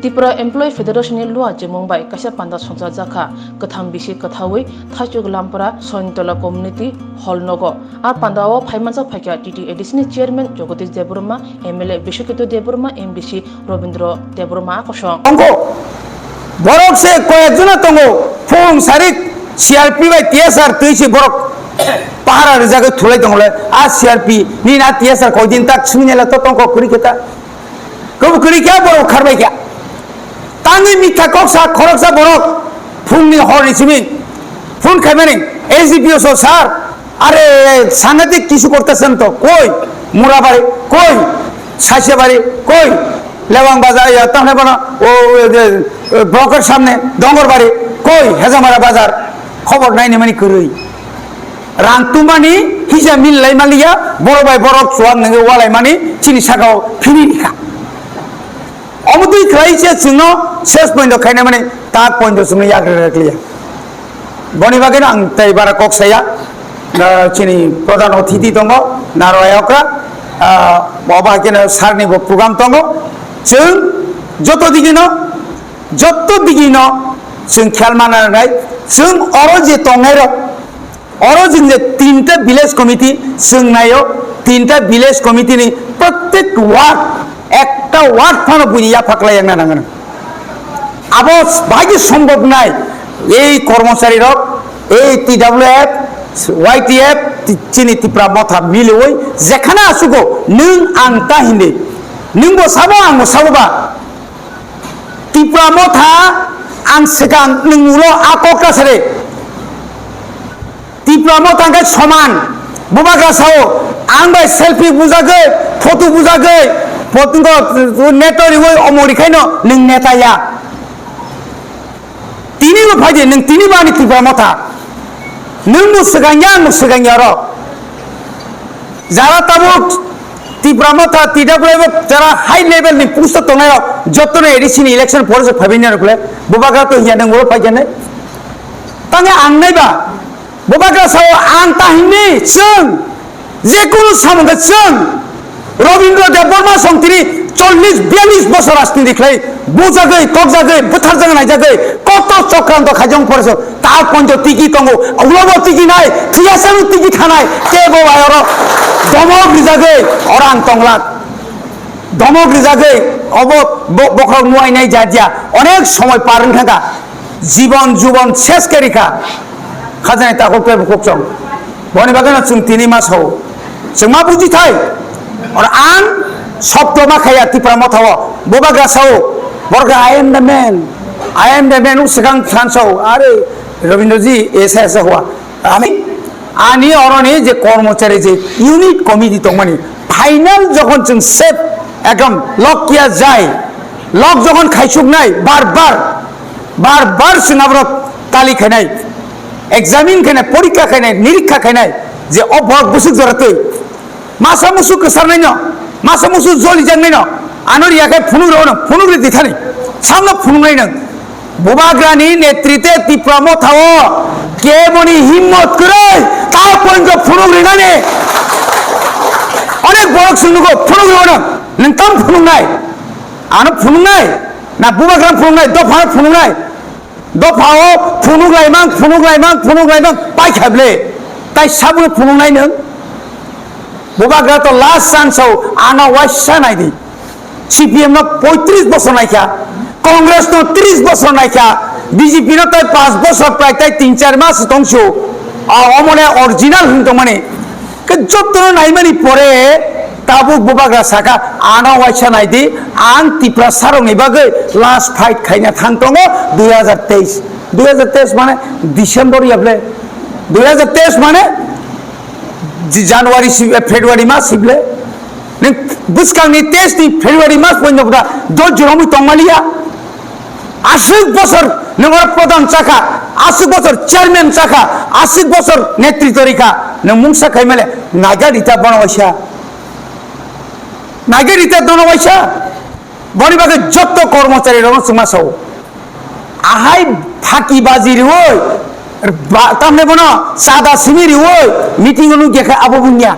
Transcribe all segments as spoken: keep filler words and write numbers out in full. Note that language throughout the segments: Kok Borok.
Tripura Employee Federation ni luajimung bai kaisa panda songchajak kha, kwtham bisi kwthaui Thaichuk Lampara Sointola Community Hall nogo. A panda o phaimanjak phaikha T T A D C ni chairman Jagadish Debbarma, M L A Biswaketu Debbarma, M D C Robindra Debbarma kosong. Tongo, borok se koyek jona tongo, phung sarik C R P bai T S R twi se borok pahara rijagwi thulai tongole, a C R P ni na T S R koidin tak swngni le to tongko kwrwi khe ta. Kebo kwrwi khe borok kharbai khe. Tangwi mitha kok sa khoroksa borok phungni horni simi phone khaimani S D P O so sir, আরে সাংঘাতিক কিছু করতেছেন তো, কই মুরাবাড়ি, কই সাইসেবাড়ি, কই লেওয়াং বাজার, ইয়া, তাহলে বলো, ও, ওই যে, ওই ব্লকের সামনে ডঙ্গরবাড়ি, কই হেজামারা বাজার, খবর নাই নি মানে কই। রাংতুমানি হিজা মিল লাই মালিয়া, বড় ভাই বড় চুয়ান নগে ওয়ালাই মানি চিনি সাগাও ফিরি নিখা। Omo twi khlai se chwngno ses point o khaina mani tak point o chwngno yak rwkliya. Boni bagwi no ang tei bara kok saya, ah, chini pradhan othiti tongo, Naro Ayokra, ah, obo hai kheno sir ni bo program tongo. Chwng joto digi no, joto digi no chwng khel mana nai, chwng oro je tongnai rok, Oro chwng je tinta village committee chwng naio, tinta village committee ni prottek ward, ekta ward phano buini yapha kwlai yakna nangano. Abo bahai khe sombhob nai, ei kormochari rok, ei T W F, Y T F, ti-, chini Tipra Motha miliwi jekhana asugo nwng ang ta hindi, nwng bo sabo ang bo sabo ba, Tipra Motha ang swkang nwng ulo a kok ta sari. Tipra Motha hwnkhe soman. Bubagra sao, ang bai selfie bujagwi, photo bujagwi, photo neto riwi omo rikhaino nwng neta ya. Tini bo phaidi, nwng tini bo ani Tipra Motha. Nwng bo swkang ya, ang bo swkang ya oro. Jara tabuk Tipra Motha, T W F jara high level ni post o tongnai rok, joto no A D C ni election pore se phaibini rok le, Bubagra to hiya nwng bo phaijanai. Tangwi ang nai ba, Bubagra sao ang ta himni chwng, je kunu samung khe chwng, Robindra Debbarma song tini chollish biyallish bosor rajniti khlai bujagwi, tokjagwi, bwtharjagwi, naijagwi, koto chokranto khaijong pore se ta ponjo tiki tongo, ulo bo tiki nai, thiyasa no tiki thanai, tei bo bai oro domok rijagwi oro ang tonglak. Domok rijagwi obo bo-, bokhorok nuainai jat ya, onek somoi par wng thangkha. Jibon jubon ses khe rikha. Khajani takhuk tei bukhuk chong. Boni bagwi no chwng tini ma sao. Chwng ma buji thai. Oro ang sopto ma khaya Tipra Motha o. Bubagra sao. Borok khe, "I am the man. I am the man." Wng swkang phan sao. Are Rabindraji, esa esa hua. Ami, ani oroni je kormochari je unit committee tongmani, final jokhon chwng sep ekdom lok kiya jai, lok jokhon khaisuknai, bar bar, bar bar chwng aborok tali khainai, examine khainai, porikha khainai, nirikha khainai, je o borok bwswk jora twi. Masa musu kwsarnaino, masa musu jolijaknaino, ano riya khe phunuk rwno, phunuk rw di thani. Samno phunuknai nwng. Bubagrani netritwe Tipra Motha o keboni himmot kwrwi, ta pointo phunuk rwnani. Onek borok swng nugo, phunuk rwno, nwng tam phunuknai? Ano phunuknai? Na Bubagrano phunuknai, dophano phunuknai? Dophao phunuk laimang, phunuk laimang, phunuk laimang, paikha ble. Tai sabuno phunuknai nwng? Bubagra to last chance o, ano waisa nai di. C P M no poitris bosor naikha, Congress no tris bosor naikha, B J P no tai panch bosor prai tai tin char mas tongsu. O, omone original hwn tongmani. Ke jottono naimani pore tabuk Bubagra saka, ano waisa nai di, ang Tiprasa rokni bagwi last fight khaina thang tongo dui hazar teis. Dui hazar teis mane December ya ble? Dui hazar teis mane Ji-, January si-, eh, February mas si ble? Nwng bwskangni teis ni February mas poino bwda dol jora wngwi tongmaliya. Aswk bosor nwng oro pradhan chakha, aswk bosor chairman chakha, aswk bosor netritwo rikha, nwng mungsa khaimale naiga rita bono waisa. Naiga rita dono waisa. Boni bagwi jotto kormochari rokno chwngma sao. Ahai phaki baji riwi, ba-, tamni bono chada simi riwi, meeting o nukya khe abo bunya.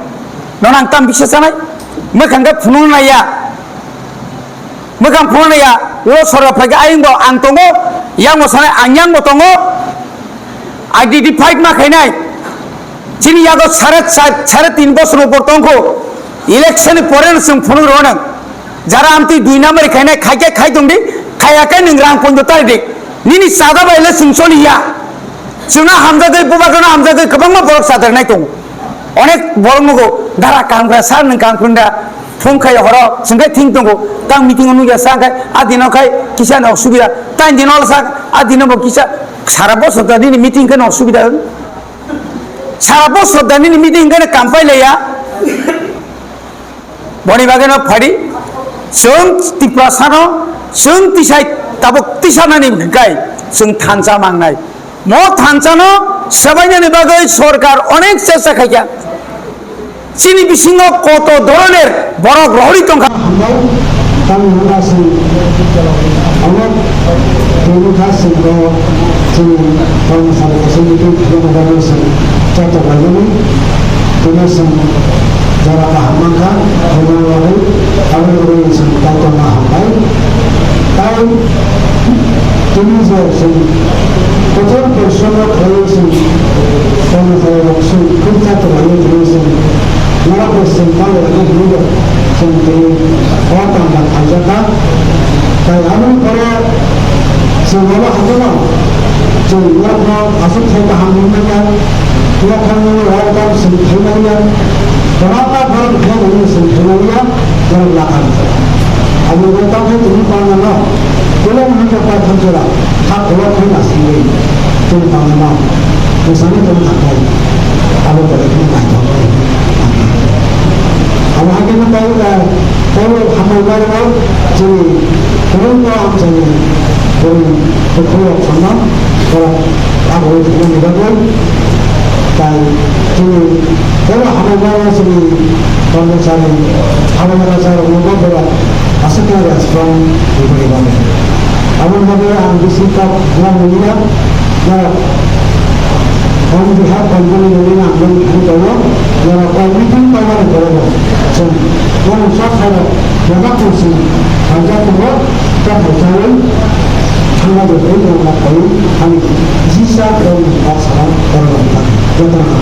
Nono ang tam bisa sanai? Mwkhang khe phunuk naiya. Mwkhang phunuk naiya. Ulo sorkar phaikhe ayang bo ang tongo, yang bo sanai ang yang bo tongo. Identify ma khainai. Chini yago sare, sare tin bosor upor tongkho. Election ni pore no chwng phunuk rw nang. Jara amtwi dui number khainai, khaikhe khai tongdi, khaiya khe nwng rang pondo tari di. Nini chada bai le chwng choli ya. Chwngno hamjagwi, bubagrano hamjagwi kwbangma borok chajaknai tongo. Onek borok nugo, dara kaham khe sar nwng kaham khe da. Phone khai horo, chwng khai thing tongo. Tang meeting o nukya sa khai, a dino khai kisa no subida. Tang dino sa, a dino bo kisa sara bosor da nini meeting khai no subida. Sara bosor da nini meeting khai kam pai laya. Boni bagwi no phadi, chwng Tiprasano, chwng tisai tabuk tisanani hwnkhe chwng thansa mangnai. Mo thansano sebainani bagwi sorkar onek chesta khaikha. Chini bisingo koto doroner borok rohori tongkha. Hambai, tamni hwnba chwng onek tini kha chwng bo chini Karmachari Assembly tei Phiyana bagwi chwng joto khlaimani. Tini chwng jora kaham mankha, hwnwi bagwi aboni bagwi chwng jotono hambai. Tai tini je chwng kotor porishrom khlaiwi chwng Karmachari rok chwng khuk chato khlaiwi tini chwng norok bo chwng manlaijaknai hwnwi bo chwng tini o tangma khaijak kha. Tai aboni pore chwng abo haino chwng norokno aswk khai kaham wngmanya, phiya khe nini welcome chwng khaimanya, kwbangma borok phiya nini chwng khaimanya, norok lakha rijak. Abo welcome khe tini panano belai no hwnjak pai thansa rok kha kolok khai nasingwi tini panano bwsani tong thangkhlai abo belai kheno naithok. Abo hai kheno tei, eh, tei hambai bai rok chini kwbangma amchaini borok bukhuk rok phano borok abo wngkha ni bagwi tai chini borok hambai bai rok chini Karmachari hambai bai rok borok aswk khe response rwmani bagwi. Aboni bagwi ang bisi kok bulang nini ya, norok on behalf company nini ang nung thani tongo, norok kok meeting tongmani borok chwng norok sa khairok bebak tongsi khaijak tongo, ta khaijagwi thangna jotoi norok koi thani jisa tongni kok salam borok rok jotono.